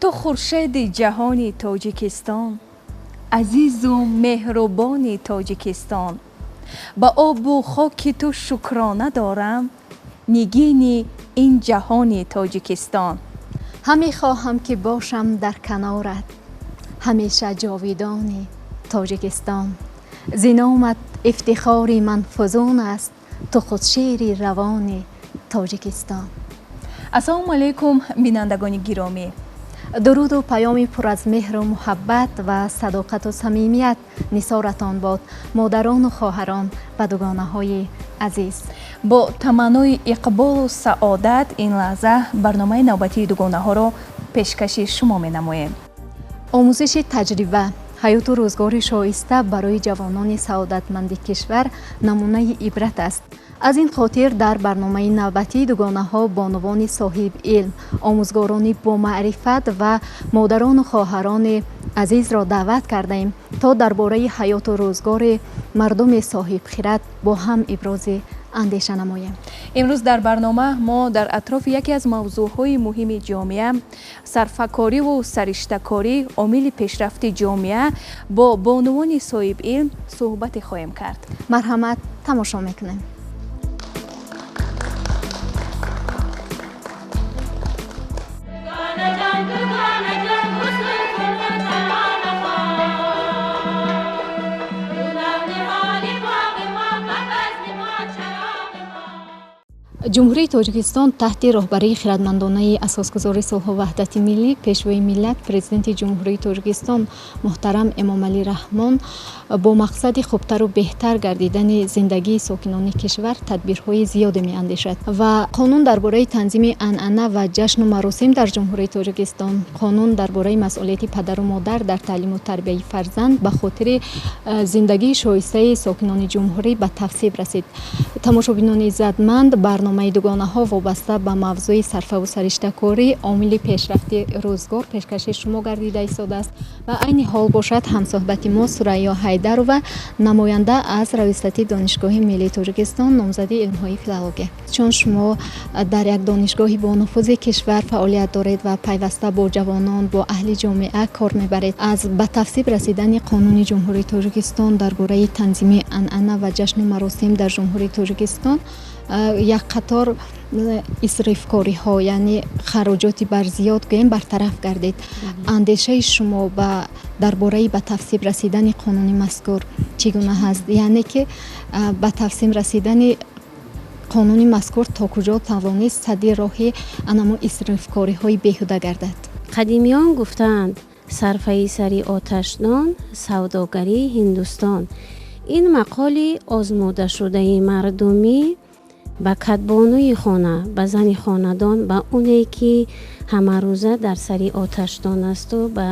Ту хуршеди ҷаҳони Тоҷикистон, азизу меҳрубони Тоҷикистон. Ба обу хоки ту шукрона дорам, нигини ин ҷаҳони Тоҷикистон. Ҳаме хоҳам ки бошам дар канорат, ҳамеша ҷовидони Тоҷикистон. Зи номат ифтихори ман фузун аст, ту худшери равони Тоҷикистон. Ассалому алайкум, бинандагони гиромӣ. Дуруду паёми пур аз меҳру муҳаббат ва садоқату самимият нисоратон бод, модарону хоҳарон ва дугонаҳои азиз. Бо таманнои иқболу саодат ин лаҳза барномаи навбатии дугонаҳоро пешкаши шумо менамоем. Омӯзиши таҷриба, ҳаёту рӯзгори шоиста барои ҷавонони саодатманди кишвар намунаи ибрат аст. Аз ин хотир дар барномаи навбатии дугонаҳо бонувони соҳиби илм, омӯзгорони бомаърифат ва модарону хоҳарони азизро даъват кардаем, то дар бораи ҳаёту рӯзгори мардуми соҳибхират бо ҳам ибрози андеша намоем. Имрӯз дар барнома мо дар атрофи яке аз мавзӯъҳои муҳими ҷомеа, сарфакориву сариштакорӣ, омили пешрафти ҷомеа, бо бонувони соҳибилм суҳбате хоҳем кард. Марҳамат, тамошо мекунем. Ҷумҳурии Тоҷикистон таҳти роҳбарии хирадмандонаи асосгузори сулҳу ваҳдати миллӣ, пешвои миллат, президенти Ҷумҳурии Тоҷикистон муҳтарам Эмомалӣ Раҳмон бо мақсади хубтару беҳтар гардидани зиндагии сокинони кишвар тадбирҳои зиёде меандешад ва қонун дар бораи танзими анъана ва ҷашну маросим дар Ҷумҳурии Тоҷикистон, қонун дар бораи масъулияти падару модар дар таълиму тарбияи фарзанд ба хотири зиндагии шоистаи сокинони ҷумҳурӣ ба тасвиб расид. Тамошобинони иззатманд, барномаи дугонаҳо вобаста ба мавзӯи сарфаву сариштакорӣ, омили пешрафти рӯзгор пешкаши шумо гардида истодааст ва айни ҳол бошад ҳамсоҳбати мо Сурайё Ҳайдарова, намоянда аз Раёсати Донишгоҳи Миллии Тоҷикистон, номзади илмҳои филология. Чун шумо дар як донишгоҳи бонуфузи кишвар фаъолият доред ва пайваста бо ҷавонон, бо аҳли ҷомеа кор мебаред, аз ба тасвиб расидани қонуни Ҷумҳурии Тоҷикистон дар бораи танзими анъана ва ҷашну маросим дар Ҷумҳурии Тоҷикистон як қатор исрофкориҳо, яъне хароҷоти барзиёд гӯем, бартараф гардид. Андешаи шумо дар бораи ба тасвиб расидани қонуни мазкур чӣ гуна ҳаст? Яъне ки ба тасвиб расидани қонуни мазкур то куҷо тавонист садди роҳи анамо исрофкориҳои беҳуда гардад? Қадимиён гуфтаанд: сарфаи сари оташдон, савдогарии Ҳиндустон. Ин мақоли озмудашудаи мардумӣ ба кадбонуи хона, ба зани хонадон, ба оне ки ҳамарӯза дар сари оташдон асту ба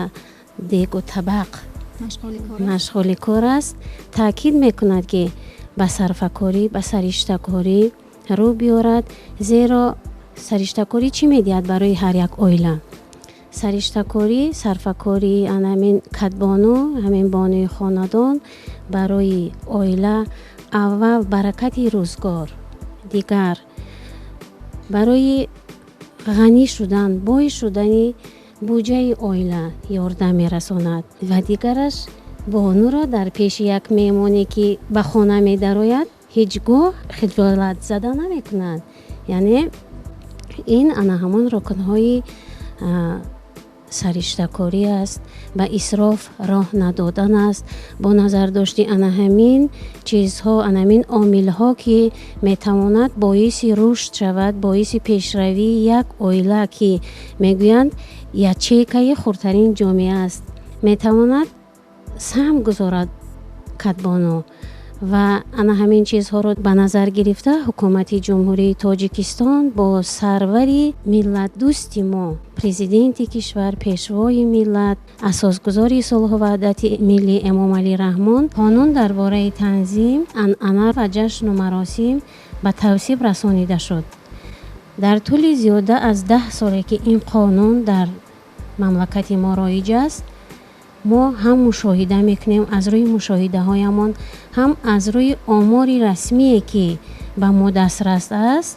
дегу табақ машғули кор аст, таъкид мекунад, ки ба сарфакорӣ, ба сариштакорӣ рӯ биёрад, зеро сариштакорӣ чӣ медиҳад барои ҳар як оила? Сариштакорӣ, сарфакорӣ ҳамин кадбону, ҳамин бонуи хонадон барои оила аввал баракати рӯзгор, дигар барои ғанӣ шудан, бой шудани буҷаи оила ёрдам мерасонад ва дигараш бонуро дар пеши як меҳмоне ки ба хона медарояд, ҳеҷ гоҳ хиҷолат зада намекунад. Яъне ин ана ҳамон рукнҳои сариштакорӣ аст, ба исроф роҳ надодан аст. Бо назардошти ана ҳамин чизҳо, ана ҳамин омилҳо, ки метавонад боиси рушд шавад, боиси пешравии як оила, ки мегӯянд ячейкаи хурдтарин ҷомеа аст, метавонад саҳм гузорад кадбону. Ва ана ҳамин чизҳоро ба назар гирифта ҳукумати Ҷумҳурии Тоҷикистон бо сарвари миллатдӯсти мо, президенти кишвар, пешвои миллат, асосгузори сулҳу ваҳдати миллӣ Эмомалӣ Раҳмон қонун дар бораи танзим, анъана ва ҷашну маросим ба тавсиб расонида шуд. Дар тӯли зиёда аз 10 соле ки ин қонун дар мамлакати мо роиҷ аст, мо ҳам мушоҳида мекунем аз рӯи мушоҳидаҳоямон, ҳам аз рӯи омори расмие ки ба мо дастрас аст,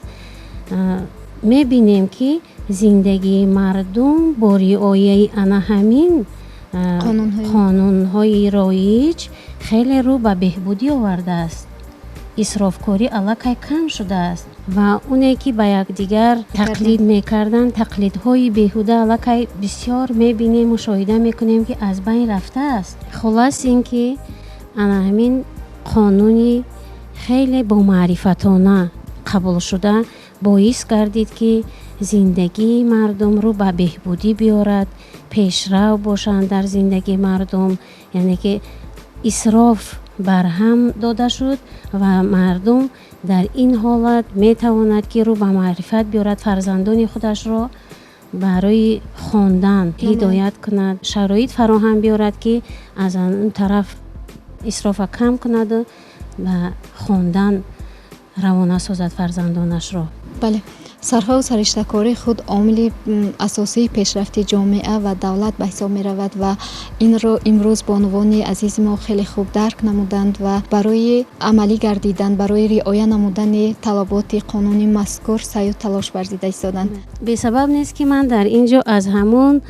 Мебинем, ки зиндагии мардум бо риояи ана ҳамин қонунҳои роиҷ хеле рӯ ба беҳбудӣ овардааст. Исрофкорӣ аллакай кам шудааст ва оне ки ба якдигар тақлид мекарданд, тақлидҳои беҳуда аллакай бисёр мебинем, мушоҳида мекунем, ки аз байн рафтааст. Хулас, ин ки ана ҳамин қонуни хеле бомаърифатона қабулшуда боис гардид, ки зиндагии мардум рӯ ба беҳбудӣ биёрад, пешрав бошанд дар зиндагии мардум, яъне ки исроф барҳам дода шуд ва мардум дар ин ҳолат метавонад, ки рӯ ба маърифат биёрад, фарзандони худашро барои хондан ҳидоят кунад, шароит фароҳам биёрад, ки аз он тараф исрофа кам кунаду ба хондан равона созад фарзандонашро. Бале, сарфаву сариштакорӣ худ омили асосии пешрафти ҷомеа ва давлат ба ҳисоб меравад ва инро имрӯз бонувони азизи мо хеле хуб дарк намуданд ва барои амалӣ гардидан, барои риоя намудани талаботи қонуни мазкур саъю талош варзида истоданд. Бесабаб нест, ки ман дар ин ҷо аз ҳамон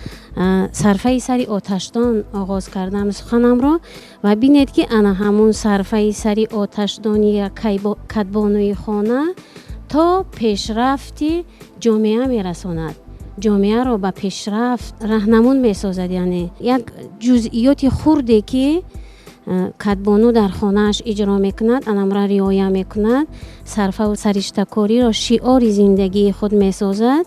сарфаи сари оташдон оғоз кардам суханамро. Ва бинед, ки ана ҳамон сарфаи сари оташдони кадбонуи хона то пешрафти ҷомеа мерасонад, ҷомеаро ба пешрафт раҳнамун месозад. Яъне як ҷузъиёти хурде, ки кадбону дар хонааш иҷро мекунад, анамра риоя мекунад, сарфаву сариштакориро шиори зиндагии худ месозад,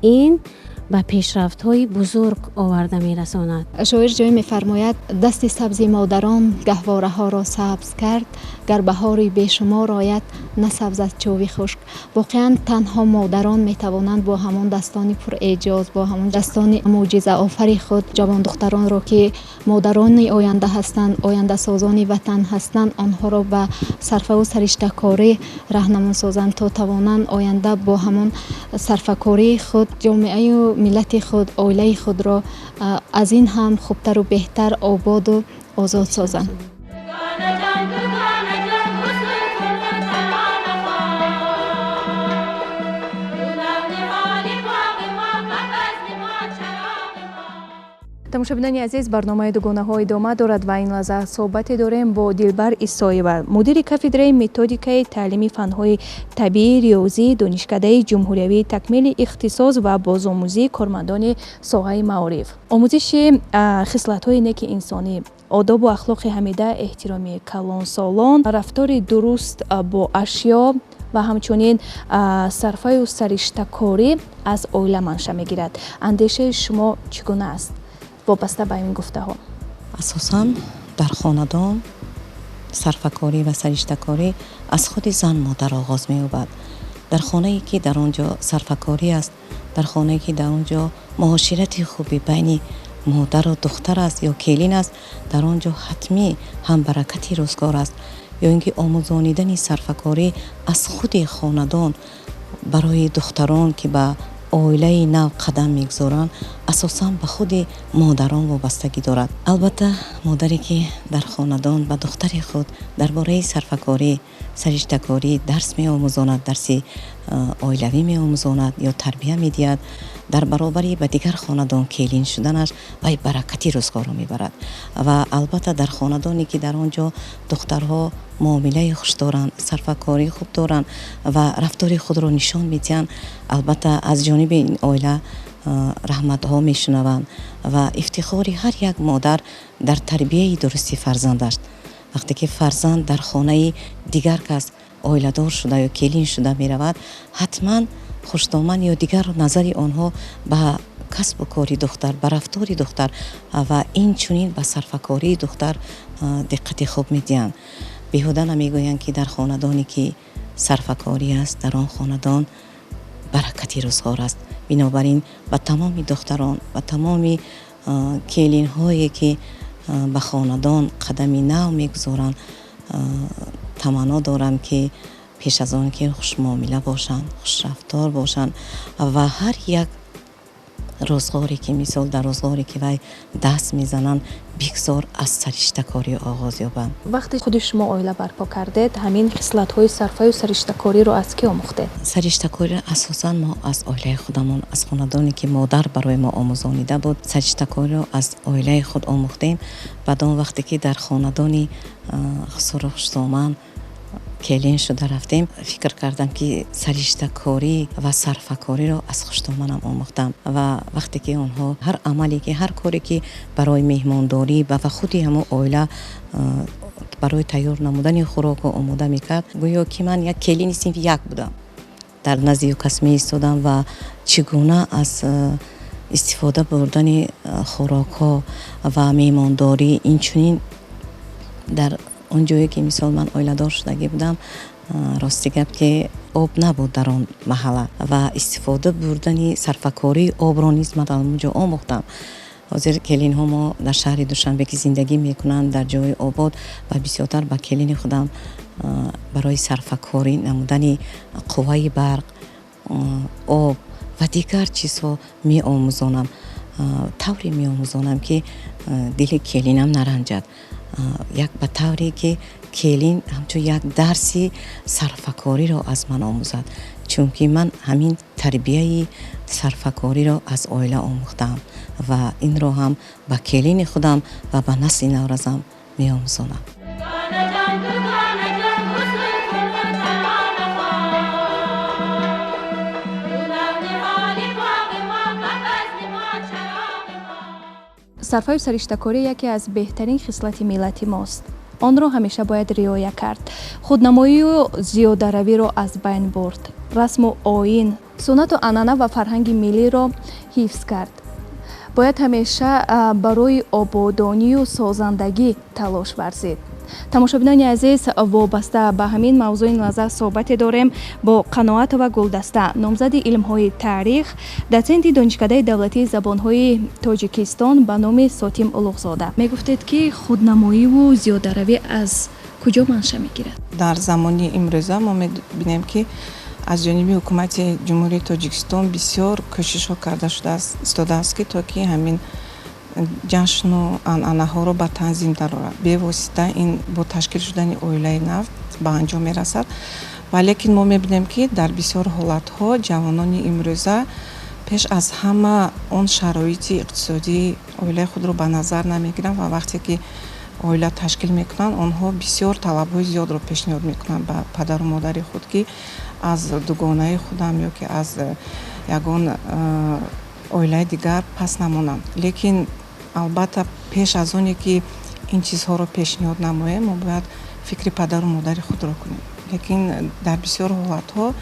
ин ба пешрафтҳои бузург оварда мерасонад. Шоир ҷое мефармояд: «Дасти сабзи модарон гаҳвораҳоро сабз кард, гар баҳори бешумор ояд, насабзад чӯби хушк». Воқеан, танҳо модарон метавонанд бо ҳамон дастони пурэъҷоз, бо ҳамон дастони мӯъҷизаофари худ ҷавондухтаронро, ки модарони оянда ҳастанд, ояндасозони ватан ҳастанд, онҳоро ба сарфаву сариштакорӣ раҳнамун созанд, то тавонанд оянда бо ҳамон сарфакории худ ҷомеаю миллати худ, оилаи худро аз ин ҳам хубтару беҳтар ободу озод созанд. Тамошобинони азиз, барномаи «Дугонаҳо» идома дорад ва ин лаҳза суҳбате дорем бо Дилбар Исоева, мудири кафедраи методикаи таълими фанҳои табиӣ, риёзӣ, Донишкадаи ҷумҳуриявии такмили ихтисос ва бозомӯзии кормандони соҳаи маориф. Омӯзиши хислатҳои неки инсонӣ, одобу ахлоқи ҳамида, эҳтироми калонсолон, рафтори дуруст бо ашё ва ҳамчунин сарфаю сариштакорӣ аз оила манша мегирад. Андешаи шумо чӣ гуна аст вобаста ба ин гуфтаҳо? Асосан дар хонадон сарфакорӣ ва сариштакорӣ аз худи зан модар оғоз меёбад. Дар хонае, ки дар он ҷо сарфакорӣ аст, дар хонае, ки дар он ҷо муоширати хуби байни модару духтар аст ё келин аст, дар он ҷо ҳатмӣ ҳам баракати рӯзгор аст. Ё ин ки омӯзонидани сарфакорӣ аз худи хонадон барои духтарон, ки ба оилаи нав қадам мегузоранд, асосан ба худи модарон вобастагӣ дорад. Албатта, модаре, ки дар хонадон ба духтари худ дар бораи сарфакорӣ, сариштакорӣ дарс меомӯзонад, дарси оилавӣ меомӯзонад ё тарбия медиҳад, дар баробари ба дигар хонадон келин шуданаш вай баракати рӯзгорро мебарад. Ва албатта, дар хонадоне, ки дар он ҷо духтарҳо муомилаи хуш доранд, сарфакории хуб доранд ва рафтори худро нишон медиҳанд, албатта, аз ҷониби ин оила раҳматҳо мешунаванд. Ва ифтихори ҳар як модар дар тарбияи дурусти фарзанд аст. Вақте ки фарзанд дар хонаи дигар кас оиладор шуда ё келин шуда меравад, ҳатман хушдоман ё дигар назари онҳо ба касбу кори духтар, ба рафтори духтар ва инчунин ба сарфакории духтар диққати хуб медиҳанд. Беҳуда намегӯянд, ки дар хонадоне, ки сарфакорӣ аст, дар он хонадон баракати рӯзгор аст. Бинобар ин ба тамоми духтарон, ба тамоми келинҳое, ки ба хонадон қадами нав мегузоранд, таманно дорам, ки пеш аз он ки хушмуомила бошанд, хушрафтор бошанд ва ҳар як Рӯзғоре ки мисол дар рӯзғоре ки вай даст мезананд, бигзор аз сариштакорӣ оғоз ёбанд. Вақте худи шумо оила барпо кардед, ҳамин хислатҳои сарфаю сариштакориро аз кӣ омӯхтед? Сариштакориро асосан мо аз оилаи худамон, аз хонадоне ки модар барои мо омӯзонида буд, сариштакориро аз оилаи худ омӯхтем. Баъд он вақте ки дар хонадони Хусуру Хуштоман келин шуда рафтем, фикр кардам, ки сариштакорӣ ва сарфакориро аз хуштоманам омӯхтам. Ва вақте ки онҳо ҳар амале ки, ҳар коре ки барои меҳмондорӣ ва худи ҳамон оила барои тайёр намудани хӯрокҳо омода мекард, гӯё ки ман як келини синфи як будам, дар назди ӯ кас меистодам ва чӣ гуна аз истифода бурдани хӯрокҳо ва меҳмондорӣ. Инчунин дар он ҷое ки мисол ман оиладор шудагӣ будам, рости гап, ки об набуд дар он маҳалла ва истифода бурдани сарфакории обро низ ман дар он ҷо омӯхтам. Ҳозир келинҳо мо дар шаҳри Душанбе ки зиндагӣ мекунанд, дар ҷои обод, ва бисёртар ба келини худам барои сарфакорӣ намудани қувваи барқ, об ва дигар чизҳо меомӯзонам. Тавре меомӯзонам, ки дили келинам наранҷад, як ба тавре ки келин ҳамчун як дарси сарфакориро аз ман омӯзад, чунки ман ҳамин тарбияи сарфакориро аз оила омӯхтаам ва инро ҳам ба келини худам ва ба насли навразам меомӯзонам. Сарфаю сариштакорӣ яке аз беҳтарин хислати миллати мост. Онро ҳамеша бояд риоя кард, худнамоию зиёдаравиро аз байн бурд, расму оин, суннату анъана ва фарҳанги миллиро ҳифз кард. Бояд ҳамеша барои ободонию созандагӣ талош варзид. Тамошобинони азиз, вобаста ба ҳамин мавзӯи лаҳза суҳбате дорем бо Қаноатова Гулдаста, номзади илмҳои таърих, дотсенти Донишкадаи давлатии забонҳои Тоҷикистон ба номи Сотим Улуғзода. Мегуфтед, ки худнамоиву зиёдаравӣ аз куҷо манша мегирад? Дар замони имрӯза мо мебинем, ки аз ҷониби ҳукумати Ҷумҳурии Тоҷикистон бисёр кӯшишҳо карда шудааст, истодааст, ки то ки ҳамин ҷашну анъанаҳоро ба танзим дарорад. Бевосита ин бо ташкил шудани оилаи нав ба анҷом мерасад. Валекин мо мебинем, ки дар бисёр ҳолатҳо ҷавонони имрӯза пеш аз ҳама он шароити иқтисодии оилаи худро ба назар намегиранд ва вақте ки оила ташкил мекунанд, онҳо бисёр талабҳои зиёдро пешниҳод мекунанд ба падару модари худ, ки аз дугонаи худам ё ки аз ягон оилаи дигар пас намонам. Лекин албатта, пеш аз оне ки ин чизҳоро пешниҳод намоем, мо бояд фикри падару модари худро кунем. Лекин дар бисёр ҳолатҳо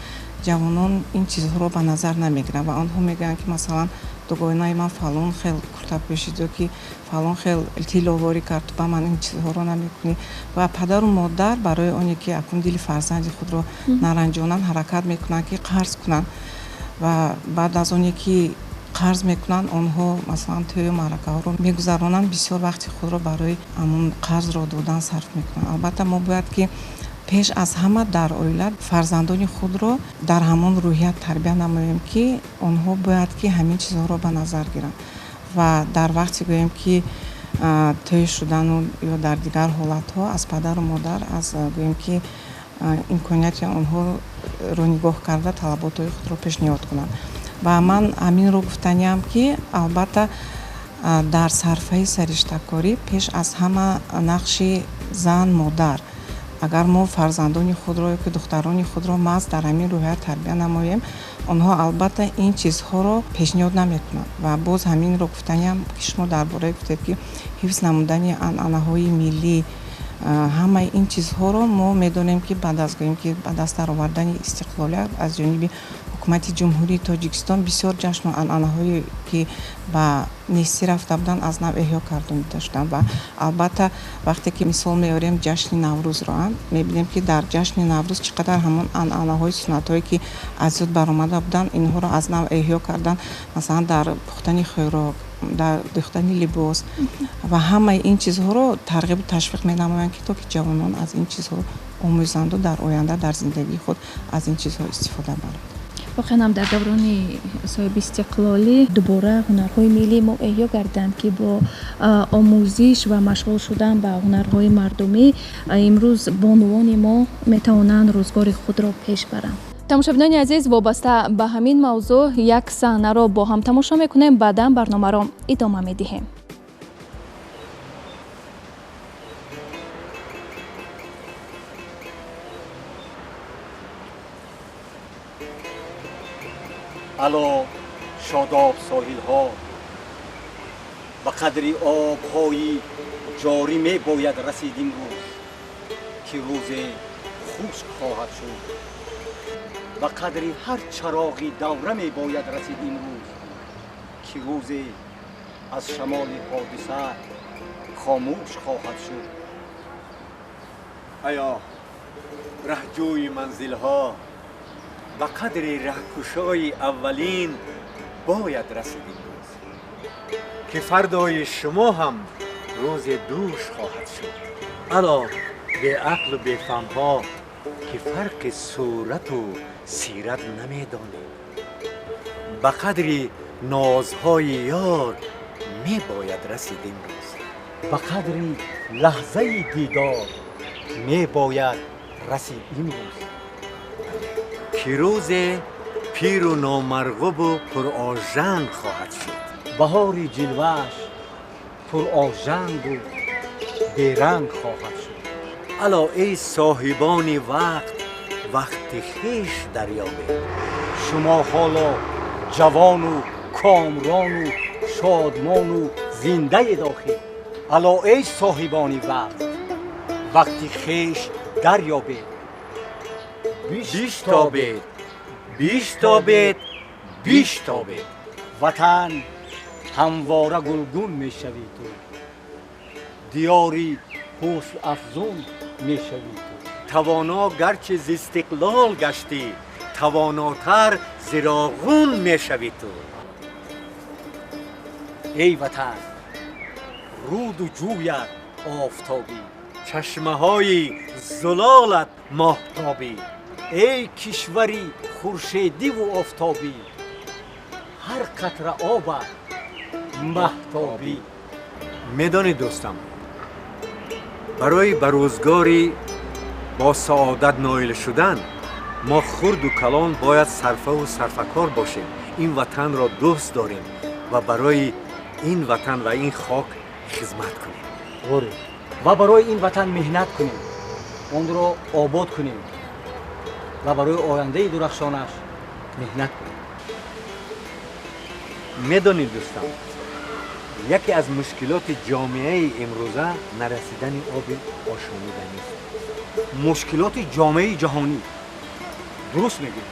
ҷавонон ин чизҳоро ба назар намегиранд ва онҳо мегӯянд, ки масалан дугонаи ман фалон хел курта пӯшид ё ки фалон хел тилловорӣ кард, ту ба ман ин чизҳоро намекунӣ. Ва падару модар барои оне ки акнун дили фарзанди худро наранҷонанд, ҳаракат мекунанд, ки қарз кунанд, ва баъд аз оне ки қарз мекунанд, онҳо масалан тӯю маъракаҳоро мегузаронанд, бисёр вақти худро барои ҳамон қарзро додан сарф мекунанд. Албатта, мо бояд ки пеш аз ҳама дар оила фарзандони худро дар ҳамон рӯҳият тарбия намоем, ки онҳо бояд ки ҳамин чизҳоро ба назар гиранд ва дар вақте гӯем ки тӯй шудану ё дар дигар ҳолатҳо аз падару модар, аз гӯем ки имконияти онҳоро нигоҳ карда, талаботҳои худро пешниҳод кунанд. Ва ман ҳаминро гуфтаниам, ки албатта дар сарфаи сариштакорӣ пеш аз ҳама нақши зан, модар. Агар мо фарзандони худро ё ки духтарони худро маҳз дар ҳамин рӯҳият тарбия намоем, онҳо албатта ин чизҳоро пешниҳод намекунанд. Ва боз ҳаминро гуфтаниам, ки шумо дар бораи гуфтед, ки ҳифз намудани анъанаҳои миллӣ, ҳамаи ин чизҳоро мо медонем, ки баъд аз гӯем ки ба даст даровардани истиқлолият аз ҷониби ҳукумати Ҷумҳурии Тоҷикистон бисёр ҷашну анъанаҳое ки ба нестӣ рафта буданд, аз нав эҳё кардонида шуданд. Ва албатта, вақте ки мисол меорем ҷашни Наврӯзро, мебинем, ки дар ҷашни Наврӯз чӣ қадар ҳамон анъанаҳои суннатҳое ки аз ёд баромада буданд, инҳоро аз нав эҳё карданд, масалан дар пухтани хӯрок, дар дӯхтани либос, ва ҳамаи ин чизҳоро тарғибу ташвиқ менамоянд, ки то ки ҷавонон аз ин чизҳо омӯзанду дар оянда дар зиндагии худ аз ин чизҳо истифода баранд. Воқеан ҳам дар даврони соҳибистиқлолӣ дубора ҳунарҳои миллии мо эҳё гардиданд, ки бо омӯзиш ва машғул шудан ба ҳунарҳои мардумӣ имрӯз бонувони мо метавонанд рӯзгори худро пеш баранд. Тамошобинони азиз, вобаста ба ҳамин мавзӯъ як саҳнаро бо ҳам тамошо мекунем, баъдан барномаро идома медиҳем. Ало шодоб соҳилҳо, ба қадри обҳои ҷорӣ мебояд расид имрӯз, ки рӯзе хушк хоҳад шуд. Ба қадри ҳар чароғи давра мебояд расид имрӯз, ки рӯзе аз шамоли ҳодиса хомӯш хоҳад шуд. Ая раҳҷӯи манзилҳо, ба қадри раҳкушои аввалин бояд расид имрӯз, ки фардои шумо ҳам рӯзе дӯш хоҳад шуд. Ало беақлу бефаҳмҳо, ки фарқи сурату сират намедонед, ба қадри нозҳои ёр мебояд расид имрӯз. Ба қадри лаҳзаи дидор мебояд расид имрӯз, ки рӯзе пиру номарғубу пурожанг хоҳад шуд. Баҳори ҷилвааш пурожангу беранг хоҳад шуд. Ало эй соҳибони вақт, вақти хеш дарёбед. Шумо ҳоло ҷавону комрону шодмону зиндаед охир. Ало эй соҳибони вақт, вақти хеш дарёбед. Биштобед, биштобед, биштобед. Ватан ҳамвора гулгун мешавӣ ту, диёри ҳуснафзун мешавӣ ту. Тавоно гарчи з истиқлол гаштӣ, тавонотар зироғун мешавӣ ту. Эй ватан, руду ҷӯят офтобӣ, чашмаҳои зулолат моҳтобӣ. Эй кишвари хуршедиву офтобӣ, ҳар қатра обат маҳтобӣ. Медонед дӯстам, барои ба рӯзгори бо саодат ноил шудан мо хурду калон бояд сарфаву сарфакор бошем, ин ватанро дӯст дорем ва барои ин ватан ва ин хок хизмат кунем. Оре, ва барои ин ватан меҳнат кунем, онро обод кунем ва барои ояндаи дурахшонаш меҳнат кунем. Медонед дӯстам, яке аз мушкилоти ҷомеаи имрӯза нарасидани оби ошомиданист. Мушкилоти ҷомеаи ҷаҳонӣ. Дуруст мегӯед.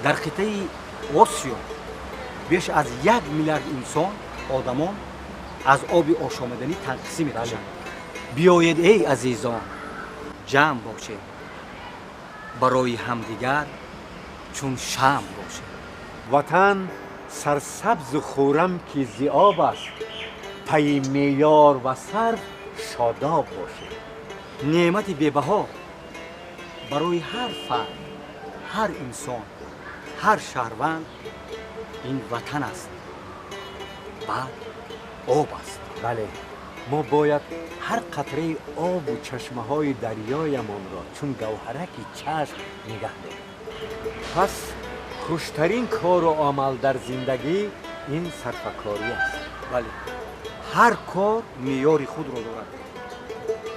Дар қитъаи Осиё беш аз 1 миллиард инсон, одамон аз оби ошомиданӣ танқисӣ мекашанд. Биёед эй азизон, ҷамъ бошед, барои ҳамдигар чун шамъ бошед. Ватан сарсабзу хуррам ки зи об аст, пайи меъёр ва сарф шодоб бошед. Неъмати бебаҳо барои ҳар фард, ҳар инсон, ҳар шаҳрванд ин ватан аст, баъд об аст. Бале, мо бояд ҳар қатраи обу чашмаҳои дарёямонро чун гавҳараки чашм нигаҳ дорем. Пас хуштарин кору амал дар зиндагӣ ин сарфакорӣ аст. Бале, ҳар кор меъёри худро дорад,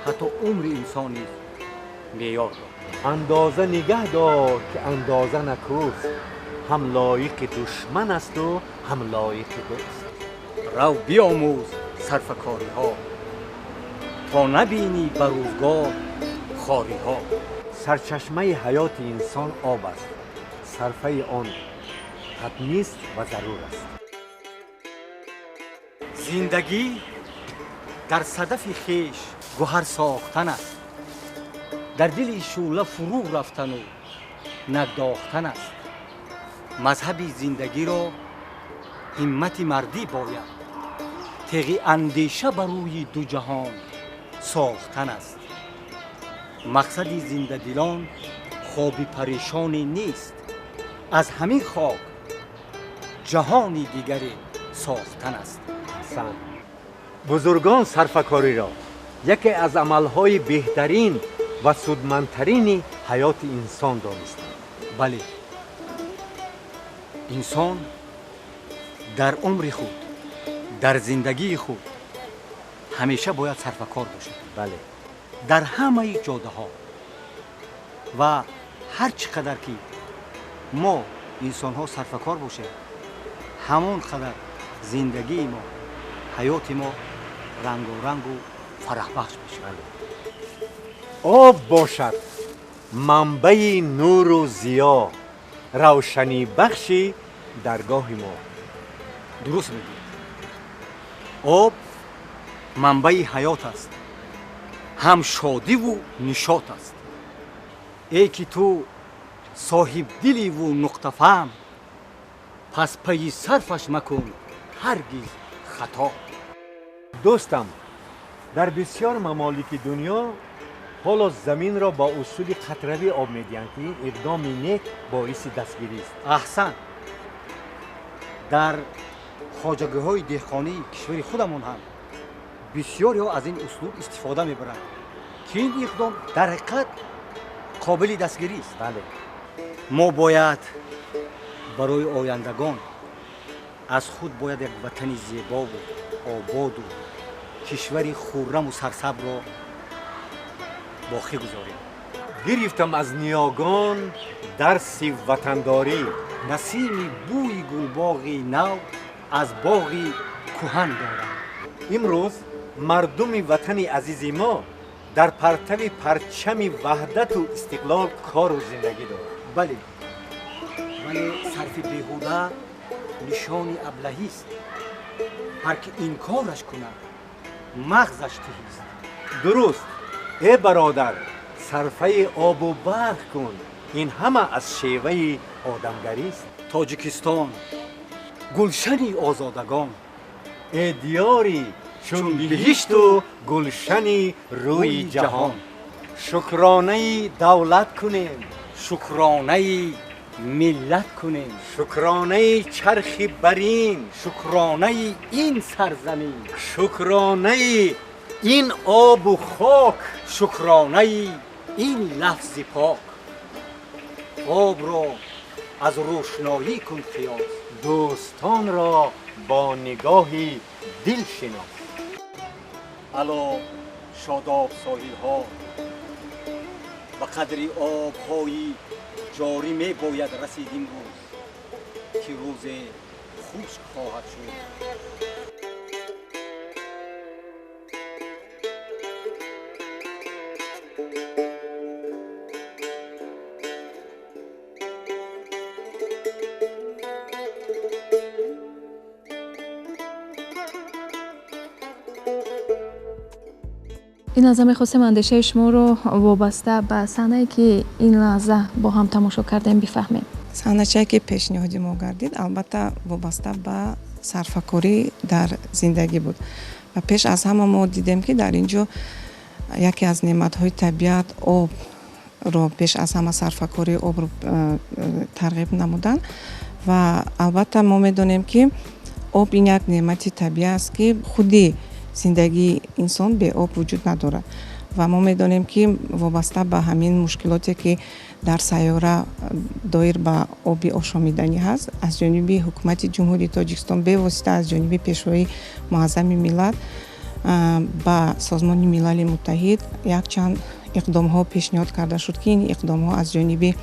ҳатто умри инсон низ меъёр дорад. Андоза нигаҳ дор, ки андоза накӯст, ҳам лоиқи душман асту ҳам лоиқи дӯст. Рав биомӯз сарфакориҳо, то набинӣ ба рӯзгор хориҳо. Сарчашмаи ҳаёти инсон об аст, сарфаи он ҳатмист ва зарур аст. Зиндагӣ дар садафи хеш гӯҳар сохтан аст, дар дили шӯъла фурӯ рафтану нагдохтан аст. Мазҳаби зиндагиро ҳиммати мардӣ бояд, теғи андеша ба рӯи ду ҷаҳон сохтан аст. Мақсади зиндадилон хоби парешоне нест, Аз ҳамин хок ҷаҳони дигаре сохтан аст. Аҳсан. Бузургон сарфакориро яке аз амалҳои беҳтарин ва судмандтарини ҳаёти инсон донистанд. Бале, инсон дар умри худ, дар зиндагии худ ҳамеша бояд сарфакор бошад. Бале, дар ҳамаи ҷодаҳо ва ҳар чӣ қадар ки мо инсонҳо сарфакор бошем, ҳамон қадар зиндагии мо, ҳаёти мо рангорангу фараҳбахш мешавад. Об бошад манбаи нуру зиё, равшанибахши даргоҳи мо. Дуруст мегӯед. Об манбаи ҳаёт аст, ҳам шодиву нишот аст. Эй ки ту соҳибдиливу нуқтафаҳм, пас пайи сарфаш макун ҳаргиз хато. Дӯстам, дар бисёр мамолики дунё ҳоло заминро бо усули қатравӣ об медиҳанд, ки ин иқдоми нек боиси дастгирист. Аҳсан. Дар хоҷагиҳои деҳқонии кишвари худамон ҳам бисёреҳо аз ин услуб истифода мебаранд, ки ин иқдом дар ҳақиқат қобили дастгирист. Бале, мо бояд барои ояндагон аз худ бояд як ватани зебову ободу кишвари хурраму сарсабрро боқӣ гузорем. Гирифтам аз ниёгон дарси ватандорӣ, насими бӯи гулбоғи нав аз боғи кӯҳан дорам. Имрӯз мардуми ватани азизи мо дар партави парчами ваҳдату истиқлол кору зиндагӣ дорад. Бале, вале сарфи беҳуда нишони аблаҳист. Ҳар ки инкораш кунад, мағзаш тиҳист. Дуруст. Э бародар, сарфаи обу барқ кун, ин ҳама аз шеваи одамгарист. Тоҷикистон гулшани озодагон, э диёри чун биҳишту гулшани рӯи ҷаҳон. Шукронаи давлат кунем, шукронаи миллат кунем, шукронаи чархи барин, шукронаи ин сарзамин, шукронаи ин обу хок, шукронаи ин лафзи пок. Обро аз рӯшноӣ кун қиёс, дӯстонро бо нигоҳи дил шинос. Ало шодоб соҳилҳо, ба қадри обҳои ҷорӣ мебояд расид имрӯз, ки рӯзе хушк хоҳад шуд. Ин лаҳза мехостем андешаи шуморо вобаста ба саҳнае, ки ин лаҳза бо ҳам тамошо кардем, бифаҳмем. Саҳначае ки пешниҳоди мо гардид, албатта вобаста ба сарфакорӣ дар зиндагӣ буд. Ва пеш аз ҳама мо дидем, ки дар ин ҷо яке аз неъматҳои табиат обро пеш аз ҳама сарфакории обро тарғиб намуданд. Ва албатта мо медонем, ки об ин як неъмати табиӣ аст, ки худи зиндагии инсон бе об вуҷуд надорад. Ва мо медонем, ки вобаста ба ҳамин мушкилоте, ки дар сайёра доир ба оби ошомиданӣ ҳаст, аз ҷониби ҳукумати Ҷумҳурии Тоҷикистон, бевосита аз ҷониби Пешвои Муаззами миллат ба Созмони Милали Муттаҳид якчанд иқдомҳо пешниҳод карда шуд, ки ин иқдомҳо аз ҷониби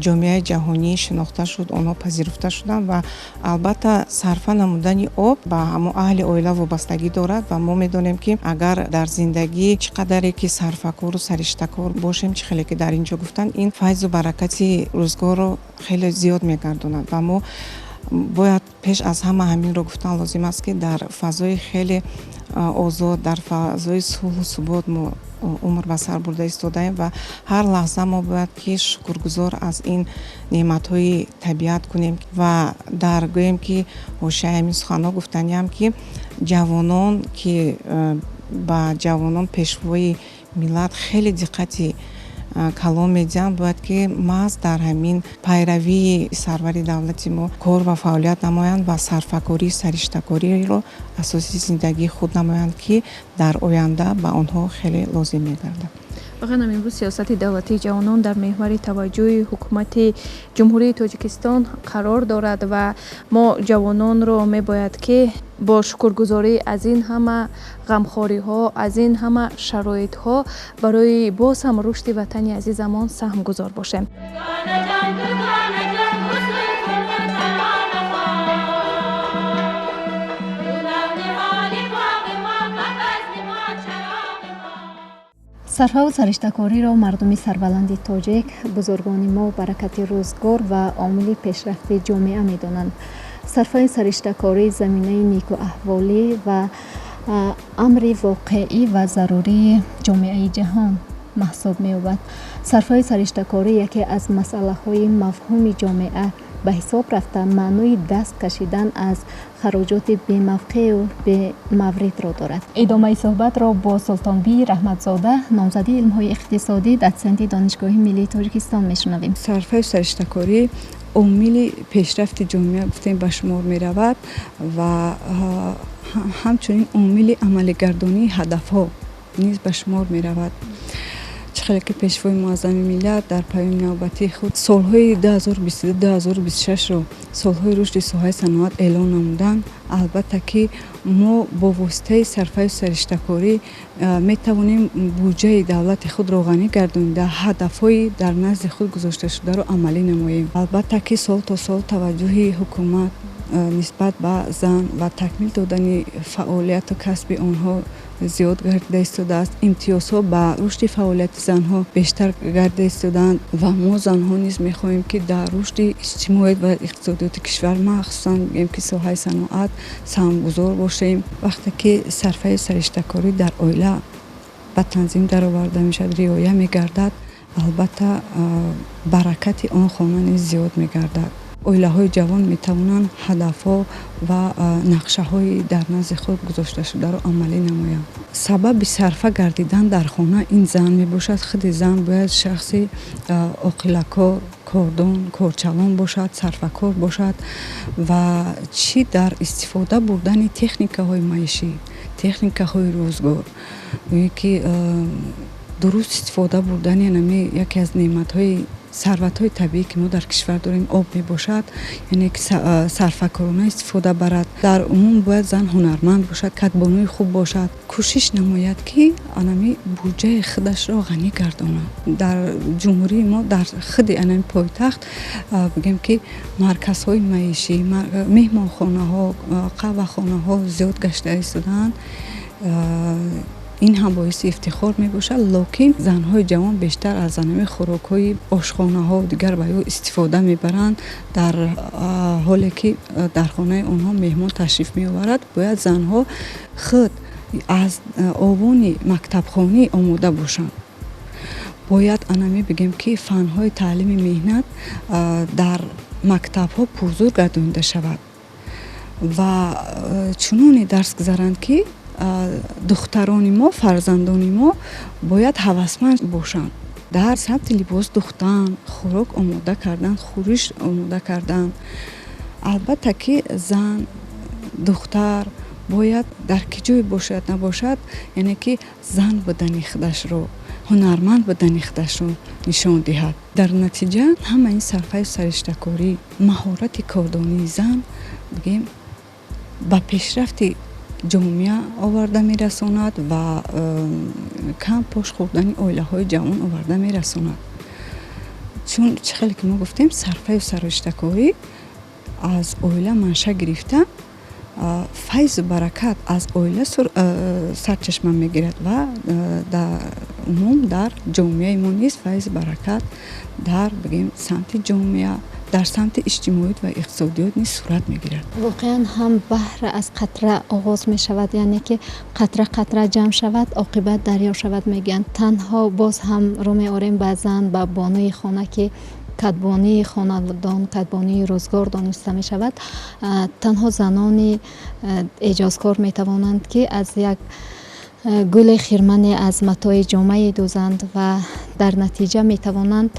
ҷомеаи ҷаҳонӣ шинохта шуд, онҳо пазируфта шуданд. Ва албатта сарфа намудани об ба ҳамон аҳли оила вобастагӣ дорад. Ва мо медонем, ки агар дар зиндагӣ чӣ қадаре ки сарфакору сариштакор бошем, чӣ хеле ки дар ин ҷо гуфтанд, ин файзу баракати рӯзгорро хеле зиёд мегардонад. Ва мо бояд пеш аз ҳама ҳаминро гуфтан лозим аст, ки дар фазои хеле озод, дар фазои сулҳу субот мо умр ба сар бурда истодаем ва ҳар лаҳза мо бояд ки шукргузор аз ин неъматҳои табиат кунем. Ва дар гӯем ки ҳошияи ҳамин суханҳо гуфтаниам, ки ҷавонон, ки ба ҷавонон Пешвои миллат хеле диққати калон медиҳанд, бояд ки маҳз дар ҳамин пайравии сарвари давлати мо кор ва фаъолият намоянд ва сарфакорӣ, сариштакориро асоси зиндагии худ намоянд, ки дар оянда ба онҳо хеле лозим мегардад. Воқеан имрӯз сиёсати давлатии ҷавонон дар меҳвари таваҷҷӯҳи ҳукумати Ҷумҳурии Тоҷикистон қарор дорад ва мо ҷавононро мебояд, ки бо шукргузорӣ аз ин ҳама ғамхориҳо, аз ин ҳама шароитҳо барои боз ҳам рушди ватани азизамон саҳмгузор бошем. Сарфаву сариштакориро мардуми сарбаланди тоҷик, бузургони мо баракати рӯзгор ва омили пешрафти ҷомеа медонанд. Сарфаи сариштакорӣ заминаи некуаҳволӣ ва амри воқеӣ ва зарурии ҷомеаи ҷаҳон маҳсуб меёбад. Сарфаи сариштакорӣ яке аз масъалаҳои мафҳуми ҷомеа ба ҳисоб рафта, маънои даст кашидан аз хароҷоти бемавқеу бемавридро дорад. Идомаи суҳбатро бо Султонбии Раҳматзода, номзади илмҳои иқтисодӣ, дотсенти Донишгоҳи миллии Тоҷикистон мешунавем. Сарфаю сариштакорӣ омили пешрафти ҷомеа гуфтем ба шумор меравад ва ҳамчунин омили амалигардонии ҳадафҳо низ ба шумор меравад. Чӣ хеле ки Пешвои муаззами миллат дар паёми навбатии худ солҳои 2022-2026-ро солҳои рушди соҳаи саноат эълон намуданд, албатта ки мо бо воситаи сарфаю сариштакорӣ метавонем буҷаи давлати худро ғанӣ гардонида, ҳадафҳои дар назди худ гузошташударо амалӣ намоем. Албатта ки сол то сол таваҷҷӯҳи ҳукумат нисбат ба зан ва такмил додани фаъолияту касби онҳо зиёд гардида истодааст. Имтиёзҳо ба рушди фаъолияти занҳо бештар гардида истодаанд ва мо занҳо низ мехоҳем, ки дар рушди иҷтимоият ва иқтисодиёти кишвар, махсусан бигем ки соҳаи саноат, саҳмгузор бошем. Вақте ки сарфаи сариштакорӣ дар оила ба танзим дароварда мешавад, риоя мегардад, албатта баракати он хона низ зиёд мегардад. Оилаҳои ҷавон метавонанд ҳадафҳо ва нақшаҳои дар назди худ гузошташударо амалӣ намоянд. Сабаби сарфа гардидан дар хона ин зан мебошад. Худи зан бояд шахси оқилакор, кордон, корчалон бошад, сарфакор бошад ва чӣ дар истифода бурдани техникаҳои маишӣ, техникаҳои рӯзгор, ки дуруст истифода бурдани ами яке аз неъматҳои сарватҳои табиӣ, ки мо дар кишвар дорем, об мебошад, яъне ки сарфакорона истифода барад. Дар умум бояд зан ҳунарманд бошад, кадбонуи хуб бошад, кӯшиш намояд, ки анами буҷаи худашро ғанӣ гардонад. Дар ҷумҳурии мо, дар худи анами пойтахт, бигем ки марказҳои маишӣ, меҳмонхонаҳо, қаҳвахонаҳо зиёд гашта истодаанд. Ин ҳам боиси ифтихор мебошад, лекин занҳои ҷавон бештар аз анами хӯрокҳои ошхонаҳо дигар ба ё истифода мебаранд. Дар ҳоле ки дар хонаи онҳо меҳмон ташриф меоварад, бояд занҳо худ аз овони мактабхонӣ омода бошанд. Бояд анами бигем ки фанҳои таълими меҳнат дар мактабҳо пурзур гардонида шавад ва чуноне дарс гузаранд, ки духтарони мо, фарзандони мо бояд ҳавасманд бошанд дар самти либос духтан, хӯрок омода кардан, хӯриш омода кардан. Албатта ки зан, духтар бояд дар ки ҷое бошад набошад, яъне ки зан будани худашро, ҳунарманд будани худашро нишон диҳад. Дар натиҷа ҳама ин сарфаю сариштакорӣ, маҳорати кордонии зан, бигем, ба пешрафти ҷомеа оварда мерасонад ва кам пош хӯрдани оилаҳои ҷавон оварда мерасонад. Чун чӣ хеле ки мо гуфтем, сарфаю сариштакорӣ аз оила манша гирифта, файзу баракат аз оила сарчашма мегирад ва дар умум дар ҷомеаи мо низ файзу баракат дар, бигем, самти ҷомеа, дар самти иҷтимоият ва иқтисодиёт низ сурат мегирад. Воқеан ҳам баҳр аз қатра оғоз мешавад, яъне ки қатра қатра ҷамъ шавад, оқибат дарё шавад, мегӯянд. Танҳо боз ҳам рӯ меорем ба зан, ба бонуи хона, ки кадбонии хонадон, кадбонии рӯзгор дониста мешавад. Танҳо занони эҷозкор метавонанд, ки аз як Гули хирмане аз матои ҷомае дӯзанд ва дар натиҷа метавонанд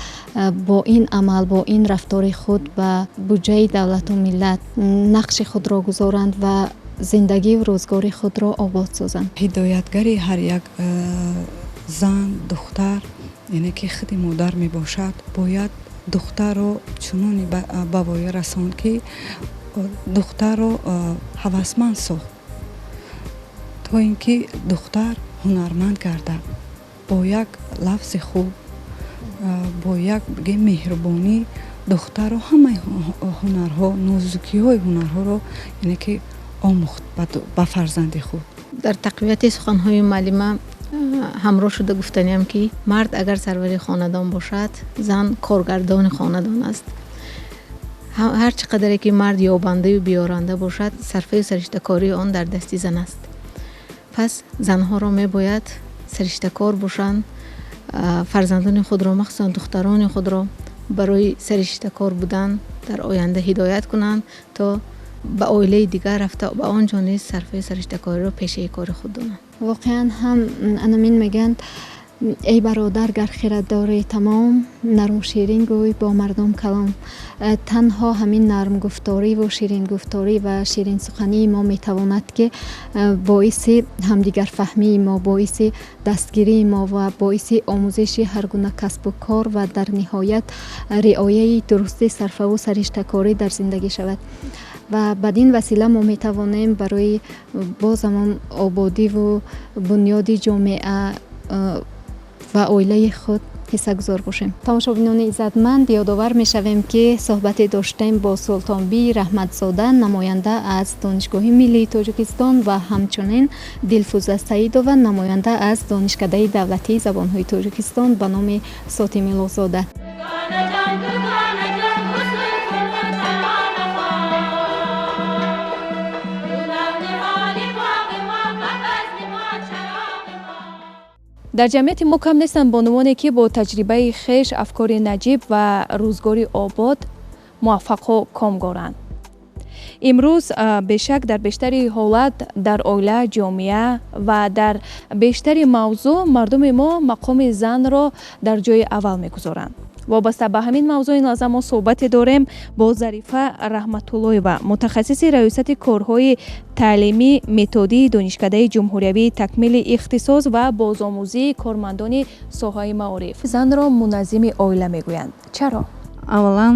бо ин амал, бо ин рафтори худ ба буҷаи давлату миллат нақши худро гузоранд ва зиндагию рӯзгори худро обод созанд. Ҳидоятгари ҳар як зан, духтар, яъне ки худи модар мебошад. Бояд духтарро чуноне ба воя расонд, ки духтарро ҳавасманд сохт, то ин ки духтар ҳунарманд гардад. Бо як лафзи хуб, бо як меҳрубонӣ духтарро ҳамаи ҳунарҳо, нозукиҳои ҳунарҳоро, яъне ки омӯхт ба фарзанди худ. Дар тақвияти суханҳои муаллима ҳамроҳ шуда гуфтаниам, ки мард агар сарвари хонадон бошад, зан коргардони хонадон аст. Ҳар чӣ қадаре ки мард ёбандаю биёранда бошад, сарфаю сариштакории он дар дасти зан аст. Пас занҳоро мебояд сариштакор бошанд, фарзандони худро, махсусан духтарони худро барои сариштакор будан дар оянда ҳидоят кунанд, то ба оилаи дигар рафта, ба он ҷо низ сарфаи сариштакориро пешаи кори худ донанд. Воқеан ҳам анамин мегӯянд: эй бародар, гар хирад дорӣ тамом, нарму ширин гӯй бо мардум калом. Танҳо ҳамин нармгуфториву ширингуфторӣ ва ширинсухании мо метавонад, ки боиси ҳамдигарфаҳмии мо, боиси дастгирии мо ва боиси омӯзиши ҳар гуна касбу кор ва дар ниҳоят риояи дурусти сарфаву сариштакорӣ дар зиндагӣ шавад. Ва бад ин васила мо метавонем барои боз ҳамон ободиву бунёди ҷомеа ва оилаи худ ҳиссагузор бошем. Тамошобинони иззатманд, ёдовар мешавем, ки суҳбате доштем бо Султонбӣ Раҳматзода, намоянда аз Донишгоҳи миллии Тоҷикистон, ва ҳамчунин Дилфӯза Саидова, намоянда аз Донишкадаи давлатии забонҳои Тоҷикистон ба номи Сотимилоқзода. Дар ҷамъияти мо кам нестанд бонувоне, ки бо таҷрибаи хеш, афкори наҷиб ва рӯзгори обод муваффақҳо комгоранд. Имрӯз, бешак, дар бештари ҳолат дар оила, ҷомеа ва дар бештари мавзӯъ мардуми мо мақоми занро дар ҷои аввал мегузоранд. Вобаста ба ҳамин мавзӯъ ин лаҳза мо суҳбате дорем бо Зарифа Раҳматуллоева, мутахассиси раёсати корҳои таълимӣ методии Донишкадаи ҷумҳуриявии такмили ихтисос ва бозомӯзии кормандони соҳаи маориф. Занро муназзими оила мегӯянд, чаро? Аввалан,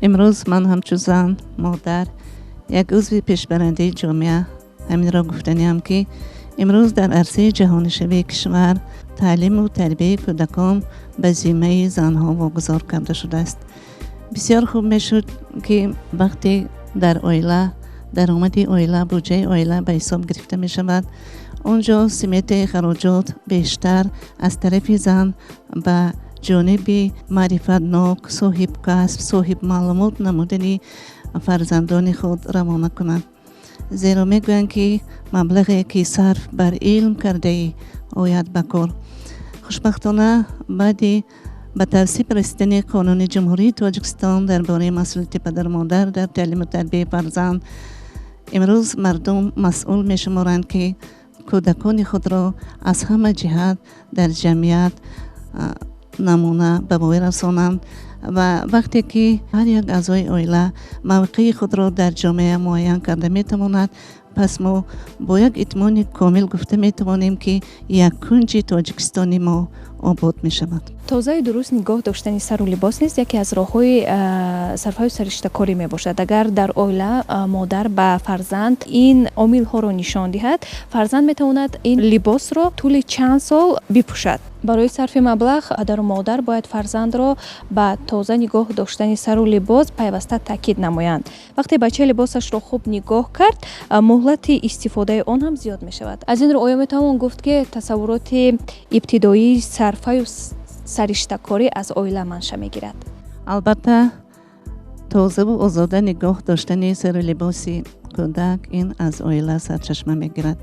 имрӯз ман ҳамчун зан, модар, як узви пешбарандаи ҷомеа ҳаминро гуфтаниам, ки имрӯз дар арсаи ҷаҳонишавии кишвар таълиму тарбияи кӯдакон ба зиммаи занҳо вогузор карда шудааст. Бисёр хуб мешуд, ки вақте дар оила даромади оила, буҷаи оила ба ҳисоб гирифта мешавад, он ҷо симетаи хароҷот бештар аз тарафи зан ба ҷониби маърифатнок, соҳибкасб, соҳибмаълумот намудани фарзандони худ равона кунад. Зеро мегӯянд, ки маблағе, ки сарф бар илм кардаӣ, ояд ба кор. Хушбахтона, баъди ба тавсиб расидани Қонуни Ҷумҳурии Тоҷикистон дар бораи масъулияти падару модар дар таълиму тарбияи фарзанд, имрӯз мардум масъул мешуморанд, ки кӯдакони худро аз ҳама ҷиҳат дар ҷамъият намуна ба воя расонанд. Ва вақте ки ҳар як аъзои оила мавқеи худро дар ҷомеа муайян карда метавонад, пас мо бо як итминони комил гуфта метавонем, ки як кунҷи Тоҷикистони мо обод мешавад. Тозаю дуруст нигоҳ доштани сару либос низ яке аз роҳҳои сарфаю сариштакорӣ мебошад. Агар дар оила модар ба фарзанд ин омилҳоро нишон диҳад, фарзанд метавонад ин либосро тӯли чанд сол бипӯшад. Барои сарфи маблағ падару модар бояд фарзандро ба тоза нигоҳ доштани сару либос пайваста таъкид намоянд. Вақте бача либосашро хуб нигоҳ кард, муҳлати истифодаи он ҳам зиёд мешавад. Аз ин рӯ, оё метавон гуфт, ки тасаввуроти ибтидоии сарфаю сариштакорӣ аз оила манша мегирад? Албатта, тозаву озода нигоҳ доштани сару либоси кӯдак ин аз оила сарчашма мегирад.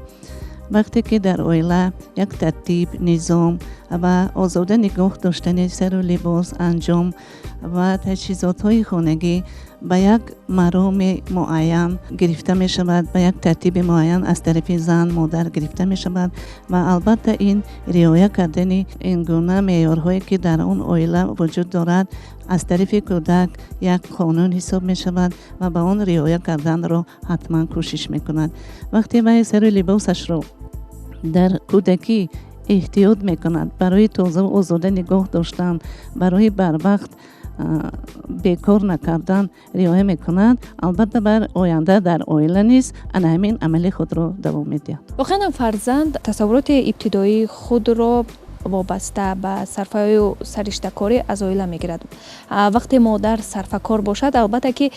Вақте ки дар оила як тартиб, низом ва озода нигоҳ доштани сару либос, анҷом ва таҷҳизотҳои хонагӣ ба як мароми муайян гирифта мешавад, ба як тартиби муайян аз тарафи зан модар гирифта мешавад ва албатта ин риоя кардани ин гуна меъёрҳое ки дар он оила вуҷуд дорад аз тарафи кӯдак як қонун ҳисоб мешавад ва ба он риоя карданро ҳатман кӯшиш мекунад. Вақте вай сару либосашро дар кӯдакӣ эҳтиёт мекунад барои тозаву озода нигоҳ доштан, барои барвақт бекор накардан риоя мекунад, албатта бар оянда дар оила низ ана ҳамин амали худро давом медиҳад. Воқеан фарзанд тасаввуроти ибтидоии худро вобаста ба сарфаю сариштакорӣ аз оила мегирад. Вақте модар сарфакор бошад, албатта ки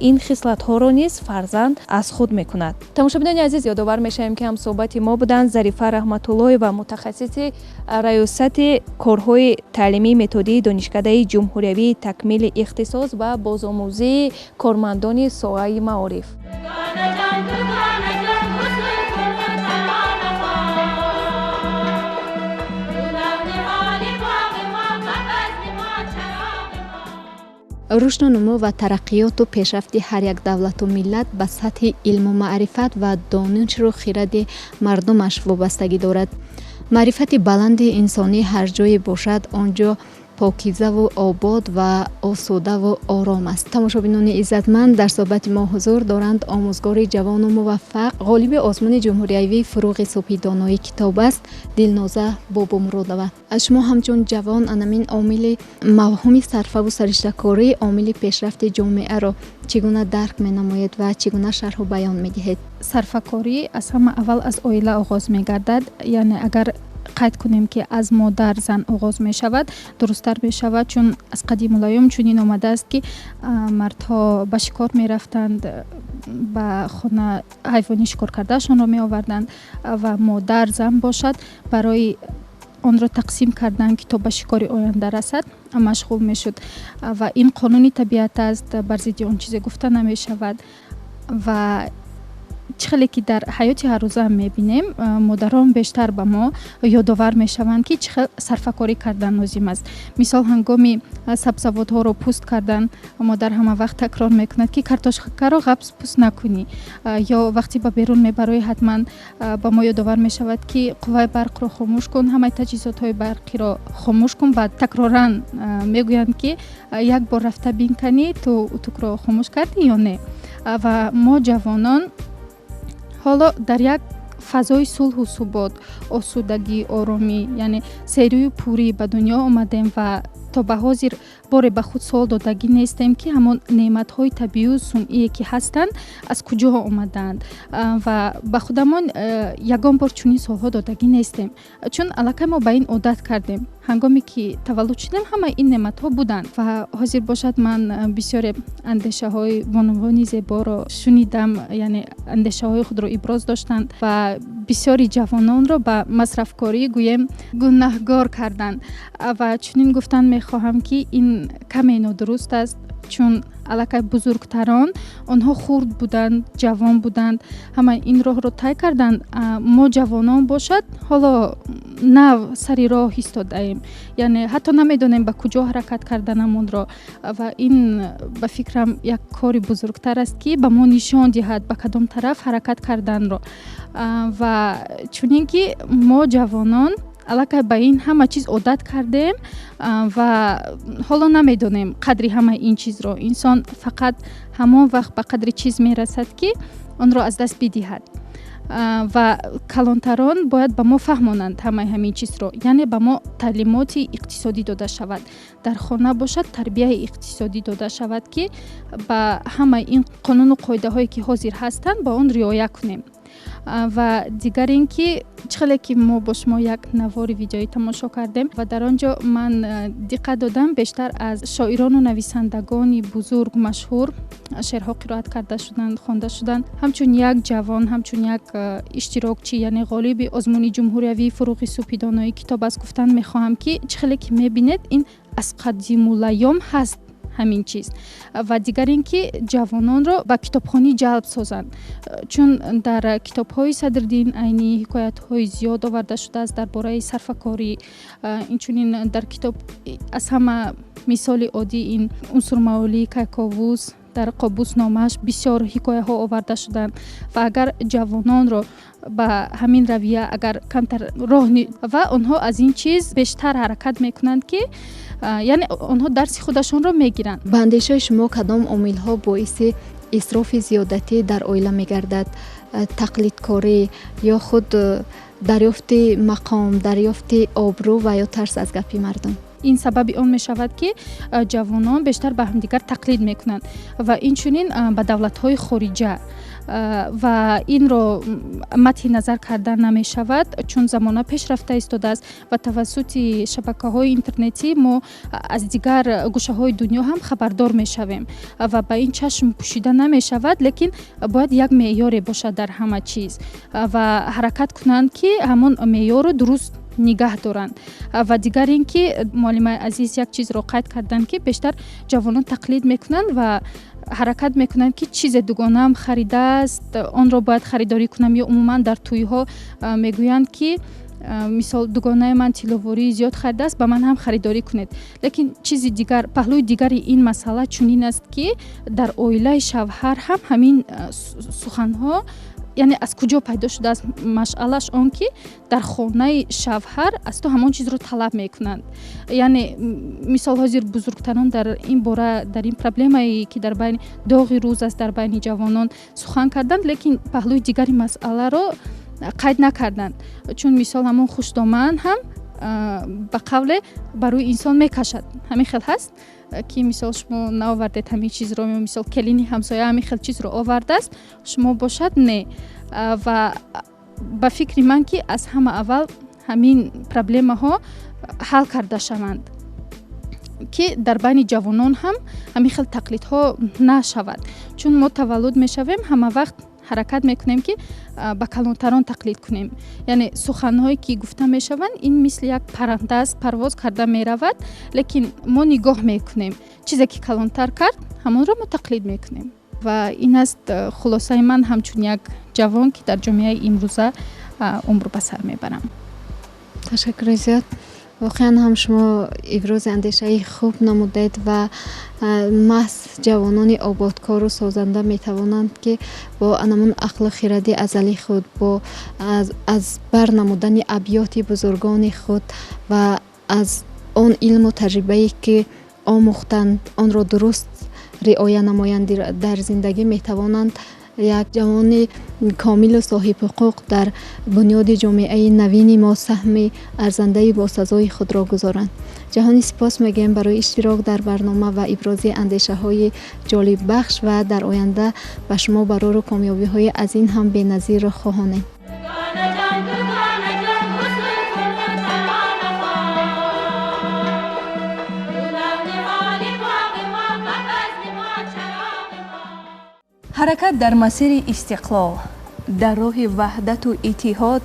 ин хислатҳоро низ фарзанд аз худ мекунад. Тамошобинони азиз, ёдовар мешавем, ки ҳамсӯҳбати мо буданд Зарифа Раҳматуллоева, мутахассиси раёсати корҳои таълимии методии Донишкадаи ҷумҳуриявии такмили ихтисос ва бозомӯзии кормандони соҳаи маориф. Рушду нумӯ ва тараққиёту пешрафти ҳар як давлату миллат ба сатҳи илму маърифат ва донишру хиради мардумаш вобастагӣ дорад. Маърифати баланди инсонӣ ҳар ҷое бошад, он ҷо покизаву обод ва осудаву ором аст. Тамошобинони иззатманд, дар суҳбати мо ҳузур доранд омӯзгори ҷавону муваффақ, ғолиби озмуни ҷумҳуриявии «Фуруғи субҳи донои китоб аст» Дилноза Бобомуродова. Аз шумо ҳамчун ҷавон анамин омили мавҳуми сарфаву сариштакорӣ, омили пешрафти ҷомеаро чӣ гуна дарк менамоед ва чӣ гуна шарҳу баён медиҳед? Сарфакорӣ аз ҳама аввал аз оила оғоз мегардад. Яъне агар қайд кунем, ки аз модар зан оғоз мешавад, дурусттар мешавад, чун аз қадимулайём чунин омадааст, ки мардҳо ба шикор мерафтанд, ба хона ҳайвони шикор кардаашонро меоварданд ва модар зан бошад, барои онро тақсим кардан, ки то ба шикори оянда расад, машғул мешуд. Ва ин қонуни табиат аст, бар зидди он чизе гуфта намешавад. Ва чӣ хеле ки дар ҳаёти ҳаррӯза мебинем, модарон бештар ба мо ёдовар мешаванд, ки чӣ хел сарфакорӣ кардан лозим аст. Мисол, ҳангоми сабзавотҳоро пӯст кардан модар ҳама вақт такрор мекунад, ки картошкаро ғафз пӯст накунӣ, ё вақте ба берун мебароӣ, ҳатман ба мо ёдовар мешавад, ки қувваи барқро хомӯш кун, ҳамаи таҷҳизотҳои барқиро хомӯш кун. Ва такроран мегӯянд, ки як бор рафта бинканӣ, ту утукро хомӯш кардӣ ё не. Ва мо ҷавонон ҳоло дар як фазои сулҳу субот, осудагӣ, оромӣ, яъне серию пурӣ ба дунё омадем ва то ба ҳозир боре ба худ суол додагӣ нестем, ки ҳамон неъматҳои табиию сунъие ки ҳастанд, аз куҷо омадаанд. Ва ба худамон ягон бор чунин суолҳо додагӣ нестем, чун аллакай мо ба ин одат кардем. Ҳангоме ки таваллуд шудем, ҳамаи ин неъматҳо буданд. Ва ҳозир бошад, ман бисёре андешаҳои бонувони зеборо шунидам, яъне андешаҳои худро иброз доштанд ва бисёри ҷавононро ба масрафкорӣ гӯем гунаҳгор карданд. Ва чунин гуфтан мехоҳам, ки ин каме нодуруст аст, чун аллакай бузургтарон, онҳо хурд буданд, ҷавон буданд, ҳамаи ин роҳро тай карданд. Мо ҷавонон бошад, ҳоло нав сари роҳ истодаем, яъне ҳатто намедонем ба куҷо ҳаракат карданамонро. Ва ин ба фикрам як кори бузургтар аст, ки ба мо нишон диҳад ба кадом тараф ҳаракат карданро. Ва чунин ки мо ҷавонон аллакай ба ин ҳама чиз одат кардем ва ҳоло намедонем қадри ҳамаи ин чизро. Инсон фақат ҳамон вақт ба қадри чиз мерасад, ки онро аз даст бидиҳад. Ва калонтарон бояд ба мо фаҳмонанд ҳамаи ҳамин чизро, яъне ба мо таълимоти иқтисодӣ дода шавад, дар хона бошад тарбияи иқтисодӣ дода шавад, ки ба ҳамаи ин қонуну қоидаҳое ки ҳозир ҳастанд, ба он риоя кунем. Ва дигар ин ки чӣ хеле ки мо бо шумо як навори видеоӣ тамошо кардем ва дар он ҷо ман диққат додам, бештар аз шоирону нависандагони бузург, машҳур шеърҳо қироат карда шуданд, хонда шуданд. Ҳамчун як ҷавон, ҳамчун як иштирокчӣ, яъне ғолиби озмуни ҷумҳуриявии «Фуруғи субҳи донои китоб аст», гуфтан мехоҳам, ки чӣ хеле ки мебинед, ин аз қадимулайём ҳаст ҳамин чиз. Ва дигар ин ки ҷавононро ба китобхонӣ ҷалб созанд, чун дар китобҳои Садриддин Айнӣ ҳикоятҳои зиёд оварда шудааст дар бораи сарфакорӣ. Инчунин дар китоб аз ҳама Мисоли оддӣ ин Унсурмавлӣ Кайковус дар Қобусномааш бисёр ҳикояҳо оварда шуданд ва агар ҷавононро ба ҳамин равия агар камтар роҳ ва онҳо аз ин чиз бештар ҳаракат мекунанд, ки яъне онҳо дарси худашонро мегиранд. Ба андешаи шумо кадом омилҳо боиси исрофи зиёдатӣ дар оила мегардад? Тақлидкорӣ ё худ дарёфти мақом, дарёфти обрӯ ва ё тарс аз гапи мардум? Ин сабаби он мешавад, ки ҷавонон бештар ба ҳамдигар тақлид мекунанд ва инчунин ба давлатҳои хориҷа, ва инро матҳи назар карда намешавад, чун замона пешрафта истодааст ва тавассути шабакаҳои интернетӣ мо аз дигар гӯшаҳои дунё ҳам хабардор мешавем ва ба ин чашм пӯшида намешавад, лекин бояд як меъёре бошад дар ҳама чиз ва ҳаракат кунанд, ки ҳамон меъёрро дуруст нигаҳ доранд. Ва дигар ин ки муаллимаи азиз як чизро қайд карданд, ки бештар ҷавонон тақлид мекунанд ва ҳаракат мекунанд, ки чизе дугонаам харидааст, онро бояд харидорӣ кунам, ё умуман дар тӯйҳо мегӯянд, ки мисол дугонаи ман тилловории зиёд харидааст, ба ман ҳам харидорӣ кунед. Лекин чизи дигар, паҳлӯи дигари ин масъала чунин аст, ки дар оилаи шавҳар ҳам ҳамин суханҳо, яъне аз куҷо пайдо шудааст машъалаш, он ки дар хонаи шавҳар аз ту ҳамон чизро талаб мекунанд. Яъне мисол ҳозир бузургтарон дар ин бора, дар ин проблемае ки дар байни доғи рӯз аст дар байни ҷавонон сухан карданд, лекин паҳлӯи дигари масъаларо қайд накарданд, чун мисол ҳамон хушдоман ҳам ба қавле ба рӯи инсон мекашад. Ҳамин хел ҳаст, ки мисол шумо наовардед ҳамин чизро, мисол келини ҳамсоя ҳамин хел чизро овардааст, шумо бошад не. Ва ба фикри ман, ки аз ҳама аввал ҳамин проблемаҳо ҳал карда шаванд, ки дар байни ҷавонон ҳам ҳамин хел тақлидҳо нашавад, чун мо таваллуд мешавем, ҳама вақт ҳаракат мекунем, ки ба калонтарон тақлид кунем. Яъне суханҳое ки гуфта мешаванд, ин мисли як парранда аст, парвоз карда меравад, лекин мо нигоҳ мекунем, чизе ки калонтар кард, ҳамонро мо тақлид мекунем. Ва ин аст хулосаи ман ҳамчун як ҷавон, ки дар ҷомеаи имрӯза умр ба сар мебарам. Ташаккури зиёд. Воқеан ҳам шумо ибрози андешаи хуб намудед ва маҳз ҷавонони ободкору созанда метавонанд, ки бо анамун ақлу хиради азалии худ, бо аз бар намудани абёти бузургони худ ва аз он илму таҷрибае ки омӯхтанд, онро дуруст риоя намоянд дар зиндагӣ, метавонанд як ҷавони комилу соҳибҳуқуқ дар бунёди ҷомеаи навини мо саҳми арзандаи босазои худро гузоранд. Ҷаҳони сипос мегӯем барои иштирок дар барнома ва ибрози андешаҳои ҷолиббахш ва дар оянда ба шумо барору комёбиҳои аз ин ҳам беназирро хоҳонем. Ҳаракат дар масири истиқлол, дар роҳи ваҳдату иттиҳод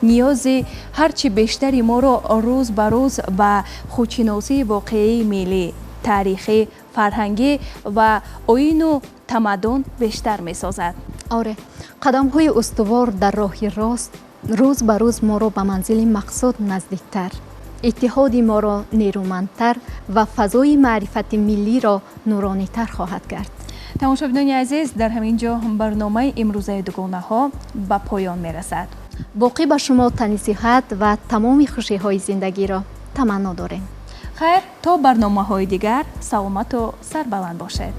ниёзи ҳарчи бештари моро рӯз ба рӯз ба худшиносии воқеии миллӣ, таърихӣ, фарҳангӣ ва оину тамаддун бештар месозад. Оре, қадамҳои устувор дар роҳи рост рӯз ба рӯз моро ба манзили мақсуд наздиктар, иттиҳоди моро нерӯмандтар ва фазои маърифати миллиро нуронитар хоҳад кард. Тамошобинони азиз, дар ҳамин ҷо барномаи имрӯзаи дугонаҳо ба поён мерасад. Боқӣ ба шумо тани сиҳат ва тамоми хушиҳои зиндагиро таманно дорем. Хайр, то барномаҳои дигар саломату сарбаланд бошед.